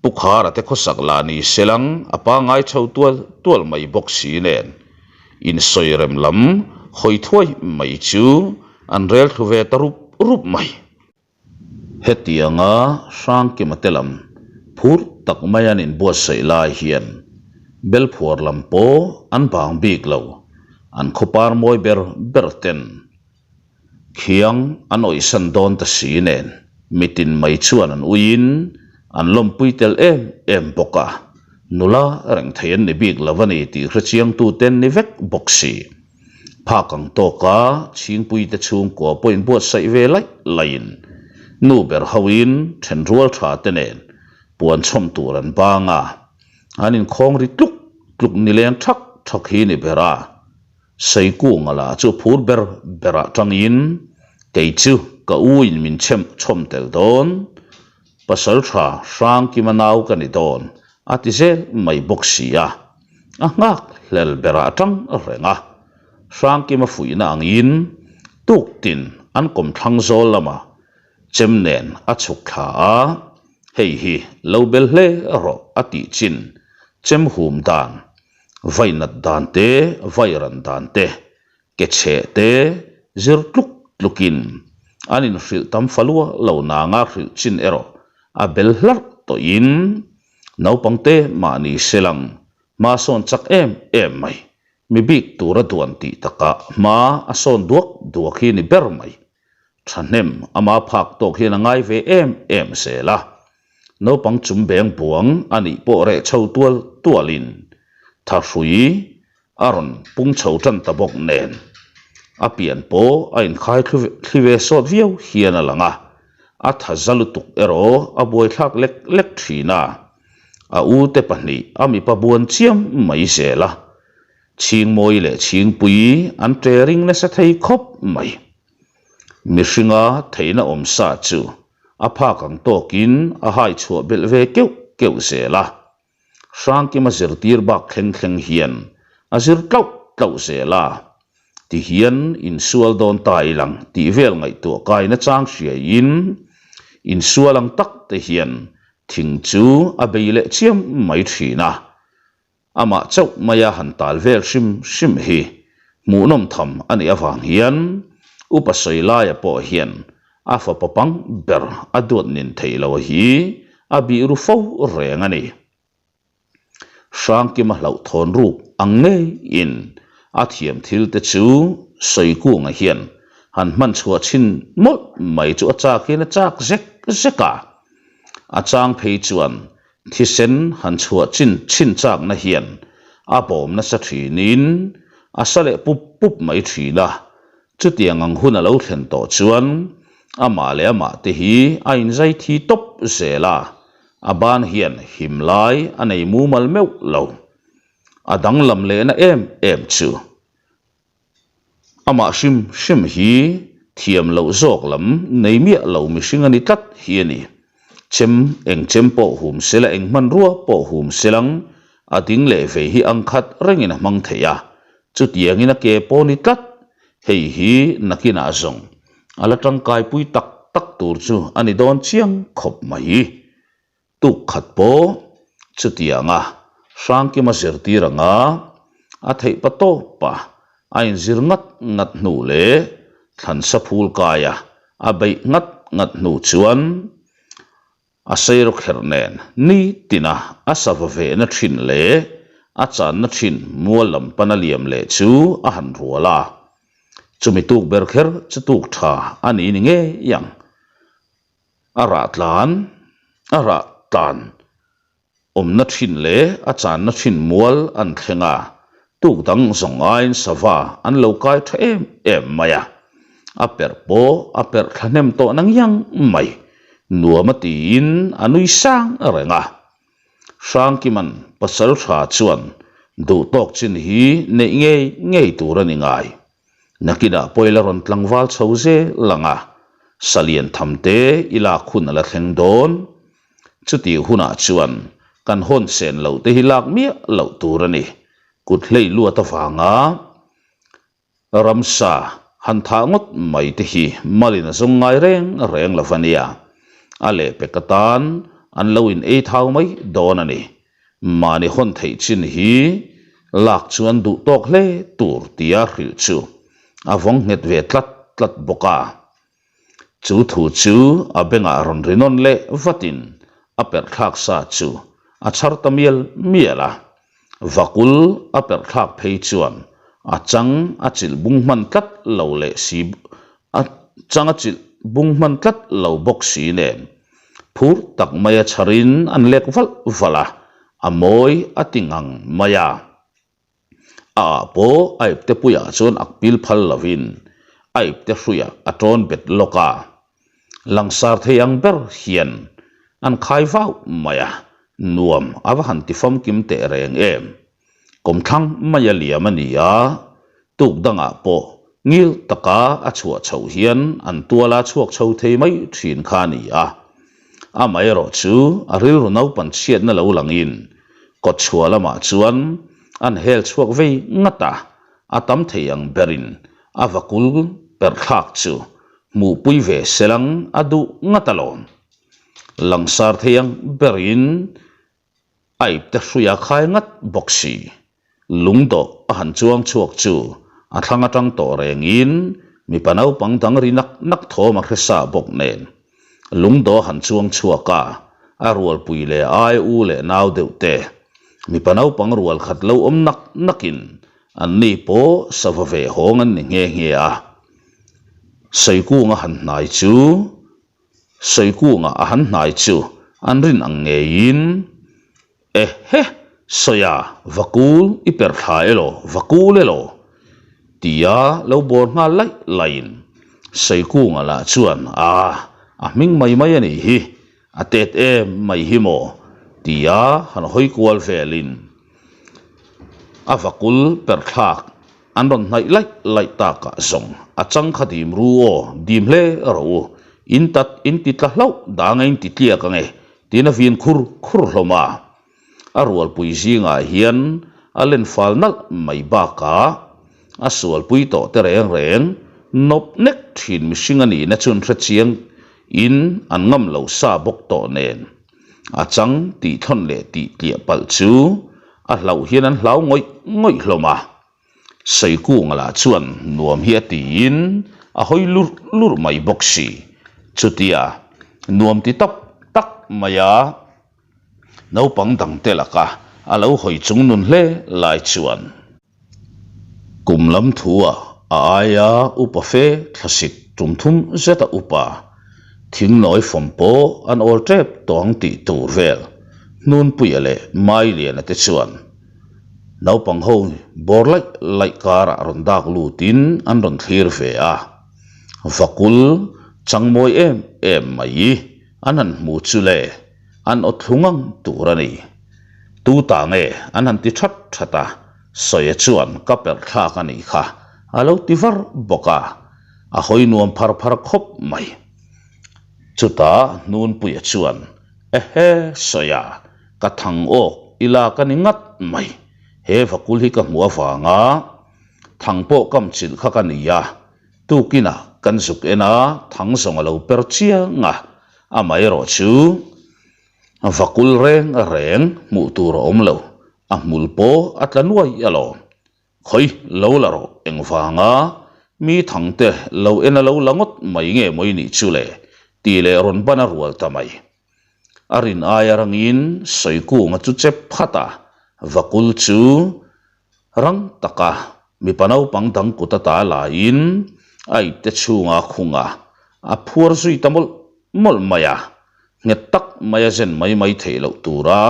Pu Khara te khawsak lah ni selang a pangngai chho tual tual mai bawk si nen insawi rem lam hawi thuai mai chu an rel thlu ve ta rup rup mai. Hetianga Hrangkima te lam phur tak mai an inbuatsaih lai hian Belphuar lam pawh an bang bik lo, an khawpar mawi ber ber ten Khiang an awihsan dawn ta si nen mitin mai chuan an uiin an lawmpui tel em em bawk a, nula reng thei an ni bik lo a ni tih hrechiangtute an ni vek bawk si. Phak ang tawka Chhingpuite chhungkua pawh inbuatsaih ve laih laihin nu ber hoin thenrual tha te nen puan chhawm tur an bang a, an inkhawng ri tluk tluk nileng thak thak hi ni ber a. Seikunga lah chu phur ber berah tangin kei chu ka u in min chhem chhawm tel dawn, pasal tha Hrangkima nau ka ni dawn a ti zel mai bawk si a, a nghak hlel berah tang reng a. Hrangkima fuihna angin tuktin an kawmthlang zawl lamah chem nen a chhuk thla a, hei hi lo bel hle rawh a tih chin chem hum dan Vainat dan te, vairan dan te, ke chheh te zir tluk tlukin an inhrilh tam falua lo nanga hrilh chin erawh a bel hlarh tawhin naupangte mahni selang hma sawn chak em em mai, mi bik tura duan tih takah hma a sawn duak duak hi ni ber mai. Thahnem ama phak tawk hian a ngai ve em em zel a. Naupang chum beng buang a nih pawh reh chho tual tualin thahrui a rawn pung chho tan ta bawk nen a pian pawh a inkhai thli ve sawt viau hian a lang a, a tha za lutuk erawh a buaithlak lek lek thin a, a ute pahnih a mipa buan chiam mai zel a. Chhingmawi leh Chhingpui an ṭe ring nasa thei khawp mai. Mihringa theihna awm sa chu a phak ang tawkin a hai chhuah belh ve keuh keuh zel a. Hrangkima zirtir bak thleng thleng hian a zir tlauh tlauh zel a. Tihian insual dawn ta ilang tih vel ngaihtuah kai nachang hriaiin insual ang tak te hian thing chu a bei leh chiam mai thin a. Amah chauh maia han tal vel hrim hrim hi hmuhnawm tham a nih avang hian Upa Sawilaia pawh hian a fapa pang ber a duat nin theih lo hi a bih ru fo reng a ni. Hrangkima hlauhthawn ruk ang ngeiin a thiam thil te chu Sawikunga hian han hman chhuah chhin mawlh mai chu a chak hian a chak zek zek a. A chang phei chuan Thisen han chhuah chin chhin chakna hian a bawm nasa thinin a sa leh pup pup mai thin a, chutiang ang hun a lo thlen tawh chuan amah leh amah te hi a inzai thi tawp zel a, a ban hian him lai a nei mumal meuh lo. A danglam lehna em em chu. Amah hrim hrim hi thiam loh zawk lam nei miah lo mihring a ni tlat hi a ni. Chem eng chem pawh hum sela eng hmanrua pawh hum selang a ding leh vei hi ang khat rengin a hmang thei a, chutiangin a ke pawh ni tlat. Hei hi nakinah zawng a la tangkaipui tak tak tur chu a ni dawn chiang khawp mai. Tuk khat pawh chutianga Hrangkima zirtir anga a theih pa tawp a, a inzir ngat ngat hnu leh thlansa phul kaia a beih ngat ngat hnu chuan a seirawk herh nen nitina a sava vehna thin leh a channa thin mual lam pana liam leh chu a han rual a. Chumi tuk ber kher chu tuk tha a ni ni ngei ang. A rah tlan, a rah tlan awmna thin leh a channa thin mual an thleng a, tuk dang zawng aiin sava an lo kai tha em em mai a, a perh pawh a perh thla hnem tawh na ngiang mai, nuam a tiin a nui sang reng a. Hrangkiman pasal tha chuan duh tawk chin hi neih ngei ngei tur a ni ngai. Nakinah pawh ila rawn tlangval chho zel ang a, salian tham te i lak hun a la thleng dawn. Chutih hunah chuan kan hawn sen loh te hi lak miah loh tur a ni. Kut hlei luat avanga ramsa han thah ngawt mai te hi malin a zawng ngai reng reng lo va nia. A lehpek atan. an lo in ei thau mai dawn a ni. Mahni hawn theih chin hi lak chuan duh tawk hle tur tia hrilh chu a vawng nghet ve tlat tlat bawk a. Chu thu chu a bengah rawn ri nawn leh vatin a perh thlak sa chu a chhar ta mial mial a. Vakul a perh thlak phei chuan a chang a chilh bung hman tlat lo leh si a chang a chilh bung hman tlat lo bawk si nen phur tak maia chharin an lek valh valh a, a mawi a ti ngang mai a. A ah pawh a ipte puiah chuan ak pil phal lovin a ipte hruiah a tawn bet lawk a, langsar thei ang ber hian an khai vau mai a, nuam a va han ti famkim teh reng em. Kawmthlang maia liam a ni a, tuk dangah pawh ngil taka a chhuah chhoh hian an tuala chhuak chho thei mai thin kha a ni a. Amaherawh chu a rilru naupan chhiatna lo langin kawtchhuah lamah chuan an hel chhuak vei ngat a, a tam thei ang berin a vakul perh thlak chu hmuhpui ve selang a duh ngat alawm. Langsar thei ang berin A ipte hrui a khai ngat bawk si. Lungdawh a han chuang chhuak chu a thlang atang tawh rengin mipa naupang dang ri nak nak thawm a hre sa bawk nen. Lungdawh a han chuang chhuak a, a rualpui leh ai u leh nau deuh te mipa naupang rual khat lo awm nak nakin anni pawh sava ve hawng an ni nghe nghe a. Sawikunga han hnai chu Sawikunga a han hnai chu an rin ang ngeiin, Ehe! Sawia, va kul i per thla elaw, va kul elaw? tia lo bawr nghal laih laihin Sawikunga lah chuan, Aa, a hming mai mai a nih hi, a tet em mai hi maw? tia han hawi kual velin a va kul per thlak An rawn hnaih laih laih takah zawng a chang kha dim ru aw, dim hle rawh u, in tat in ti tla hlauh dang a in ti tliak ang e, tiin a vin khur khur hlawm a. A rualpui zingah hian a len fal nalh mai bakah a sualpui tawh te reng reng nawp nek thin mihring a nihna chu an hre chiang in an ngam lo sa bawk tawh nen a chang tih thawn leh tih tliah palh chu a hlauh hian an hlau ngawih ngawih hlawm a. Sawikunga lah chuan nuam hi a tiin a hawi lurh lurh mai bawk si. Chutia nuam ti tak tak maia naupang dangte laka a lo hawi chung nun hle lai chuan. Kum lam thu-ah a aia upa fe thlasik tum thum zeta upa thingnawi fawm pawh an awl tep tawh ang tih tur vel Hnunpuia leh Mailiana te chuan naupang ho bawr laih laih karah rawn dak lutin an rawn thlir ve a, Vakul changmawi em em mai an han hmu chu le an aw thlu ngang tur a ni. Tu ta nge an han ti that that a, Sawia chuan ka perh thlak a nih kha a lo ti var bawk a, a hawi nuam phar phar khawp mai. Chutah Hnunpuia chuan, Ehe Sawia, ka thang awk i lak a ni ngat mai, he vakul hi ka hmuh avanga thang pawh kam chilh kha ka ni a, tukinah kan zuk en a, thang zawng a lo per chiang a, amaherawh chu vakul reng reng hmuh tur a awm lo, a hmul pawh a tla nuai alawm. Khawi lo la rawh engvanga mi thangte lo en a lo la ngawt mai nge maw i nih chu le tih leh rawn ban a rual ta mai. A rin aia rangin Sawikunga chu chep phat a, Vakul chu rang taka mipa naupang dang kut ata laiin a ipte chhunga khung a, a phuar zui ta mawlh mawlh mai a, nghet tak maia zen mai mai theih loh tura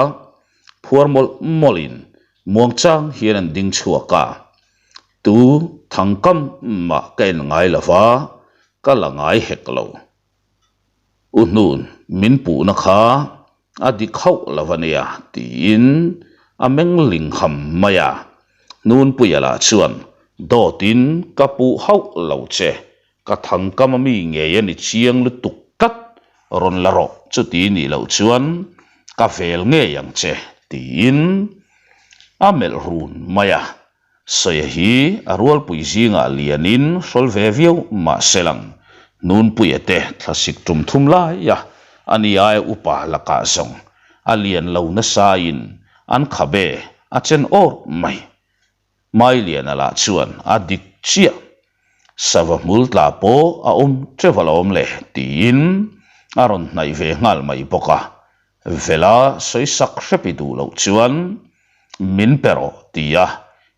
phuar mawlh mawlhin muangchang hian an ding chhuak a, tu thangkam mah ka en ngai lo va, ka la ngai hek lo. U hnun min puhna kha a dik hauh lo a nia tiin a meng ling ham mai a, Hnunpuia lah chuan dawtin ka puh hauh lo che, Ka thangkam a mi ngei a ni chiang lutuk tlat, rawn la rawh chuti nih loh chuan ka vel ngei ang che tiin a melh run mai a. Sawia hi a rualpui zingah lianin hrawl ve viau mahse lang Nunpuia te thlasik tum thum laia. Ani aia upa lakah zawng a lian lo nasain an khabe a chen awr mai. Mailiana lah chuan a dik chiah. Sava hmul tla pawh a awm teuh alawm le tiin a rawn hnaih ve nghal mai bawk a. Vela sawi sak hrepi duh loh chuan min pe rawh tia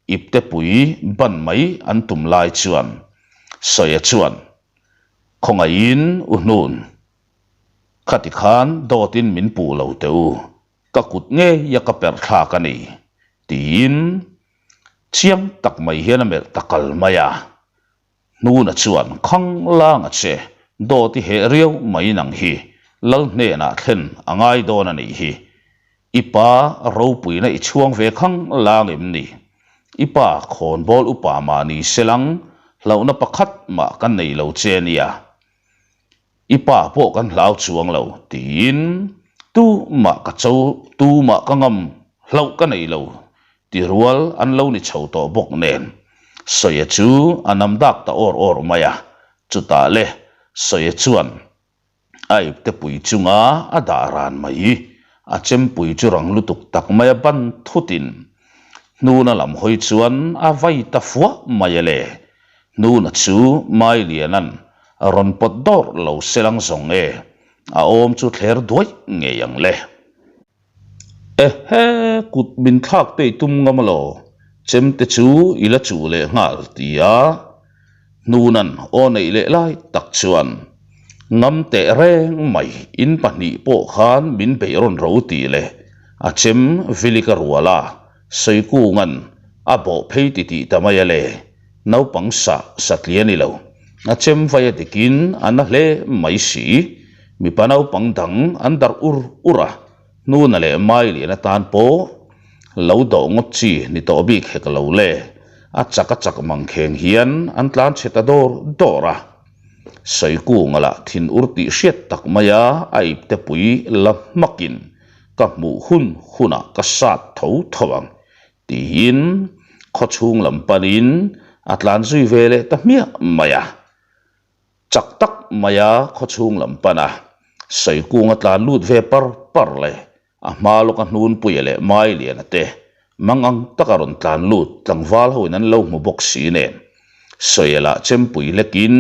iptepui ban mai an tum lai chuan Sawia chuan khawngaihin u hnun khati khan dawtin min puh lo teh u. Ka kut ngeia ka perh thlak a ni, tiin chiang tak mai hian a melh ta kal mai a. Hnuna chuan khang langa che, dawt i heh riau mai nang hi, lal hnenah thlen a ngai dawn a nih hi. I pa ropuina i chhuang ve khang lang em ni? I pa khawnbawl upa mah ni selang hlauhna pakhat mah kan nei lo che nia. I pa pawh kan hlau chuang lo tiin tumah ka cho tumah ka ngam hlauh ka nei lo ti rual an lo ni chho tawh bawk nen Sawia chu a nam dak ta awr awr mai a, chutah le Sawia chuan a ipte pui chunga a dah ran mai a chempui chu rang lutuk tak mai a ban thutin hnuna lam hawi chuan a vai ta fuah mai a le. Hnuna chu Mailiana'n a rawn pawt dawrh lo selang zawng e, a awm chu thler duai ngei ang le. Ehe, kut min thlak te i tum ngam alaw, chemte chu i la chuh leh nghal ti a Hnuna'n aw neih leh lai tak chuan ngam teh reng mai in pahnih pawh khan min beih rawn ro tih leh a chem vilik a rual a, Sawikunga'n a bawh phei titih ta mai a le. Naupang sa satli a ni lo. A chem vai a dikin a na hle mai si. Mipa naupang dang an darh ur ur a, hnuna leh mai lian atan pawh lo dawh ngawt chi ni tawh bik hek lo le. A chak a chak mang kheng hian an tlan chhe ta dawr dawr a. Sawikunga lah thin ur tih hriat tak maia a ipte pui la hmakin ka hmuh hun hunah ka sat tho tho ang Tiin khaw chhung lam panin a tlan zui ve leh ta hmiah mai a. Chak tak maia khaw chhung lam pana Saikung a tlan lut ve par par leh a hma lawka hnunpuia leh Mailiana te mangang taka rawn tlan lut tlangval hoin an lo hmu bawk si nen Sawiela chempui lekin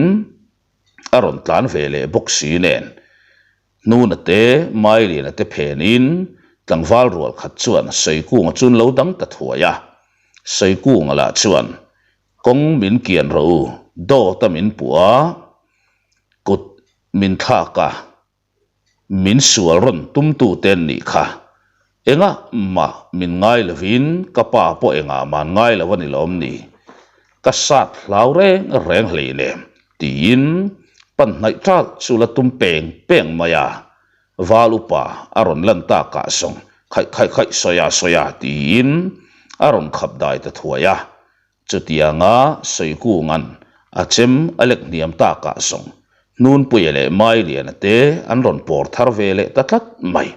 a rawn tlan ve leh bawk si nen Hnuna te, Mailiana te phenin tlangval rual khat chuan Sawikunga chu an lo dang ta thuai a. Sawikunga lah chuan, Kawng min kian rawh u, dawt a min puh a, kut min thlak a, min sual rawn tumtu te an nih kha. Engah mah min ngai lovin ka pa pawh engah mah an ngai lo a ni lawm ni? Ka sat hlau reng reng hleinem tiin pan hnaih ṭalh chu la tum peng peng mai a, Val upa a rawn lan takah zawng khaih khaih khaih sawia sawia tiin a rawn khap dai ta thuai a. Chutianga Sawikunga'n a chem a lek hniam takah zawng Hnunpuia leh Mailiana te an rawn pawr thar ve leh ta tlat mai.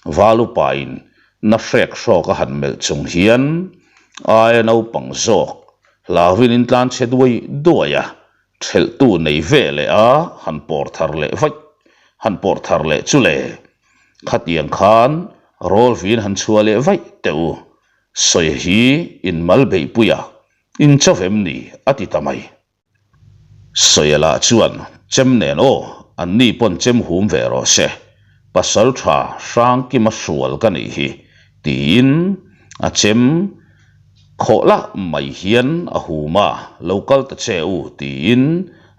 Valupain na hrek hrawk a han melh chung hian aia naupang zawk hlauhin in tlan chhe duai duai a, thelhtu nei ve leh a han pawr thar leh vaih han pawr thar leh chu le. Khatiang khan rawlvin han chhuah leh vaih teh u. Sawi hi in mal beihpuia in cho vem ni a ti ta mai. Sawia lah chuan chem nen aw an ni pawn chem hum ve rawh se, pasal tha Hrangkima hrual ka nih hi tiin a chem khawh lah mai hian a hum a, lo kal ta che u tiin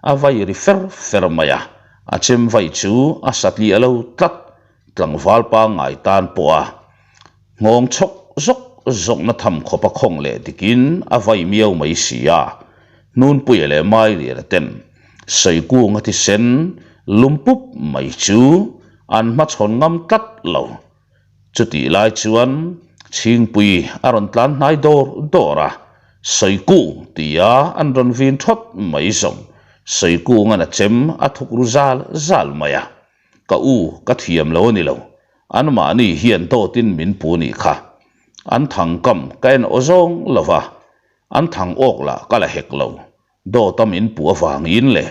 a vai ri fer fer mai a, a chem vai chu a satliah lo tlat tlangval pangngai tan pawh a Nghawng chhawk zawk zawkna tham khawpa khawng leh dikin a vai miau mai si a, Hnunpuia leh Mailiana ten Sawikunga thisen lum pup mai chu an hmachhawn ngam tlat lo. Chutih lai chuan Chhingpui a rawn tlan hnai dawr dawr a, Sawikung tia an rawn vin thawt mai zawng Sawikunga'n a chem a thuk ru zal zal mai a. Ka u, ka thiam lo a ni lo. Anmahni hian dawtin min pu nih kha. An thang kam ka en aw zawng lo va, an thang awk lah ka la hek lo. Dawta min pu avangin leh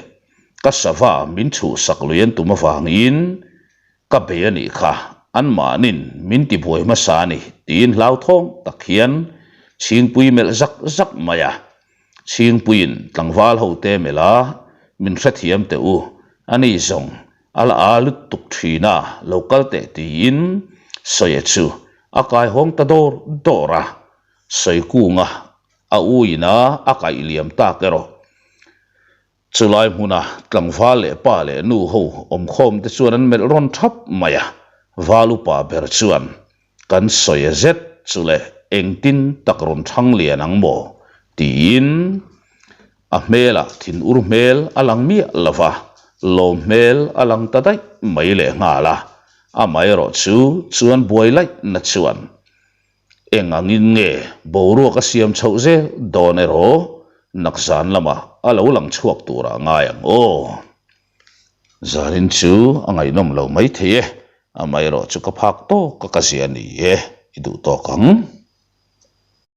ka sava min chhuhsak lui an tum avangin. Ka bei a nih kha, anmahnin min ti buai hmasa a ni, tiin hlauthawng tak hian Chhingpui melh zak zak mai a. Chhingpuiin tlangval hote melh a, Min hrethiam teh u, a ni zawng a la a lutuk thin a, lo kal teh tiin Sawia chu a kaihawng ta dawr dawr a, Sawikunga a uina a kaih liam tak erawh. Chulai hmuna tlangval leh pa leh nu ho awmkhawm te chuan an melh rawn thap mai a, val upa ber chuan kan sawi a zet chu le engtin tak rawn thang lian ang maw tiin a hmelah thinur hmel a lang miah lo va, lawm hmel a lang ta daih mai leh nghal a, amaherawh chu chuan buai laih na chuan Eng angin nge boruak a siam chhoh zel dawn erawh nakzan lamah a lo lang chhuak turah ngai ang aw. Zanin chu a ngaihnawm lo maithei e, amaherawh chu ka phak tawk a ka zia ni e, i duh tawk ang.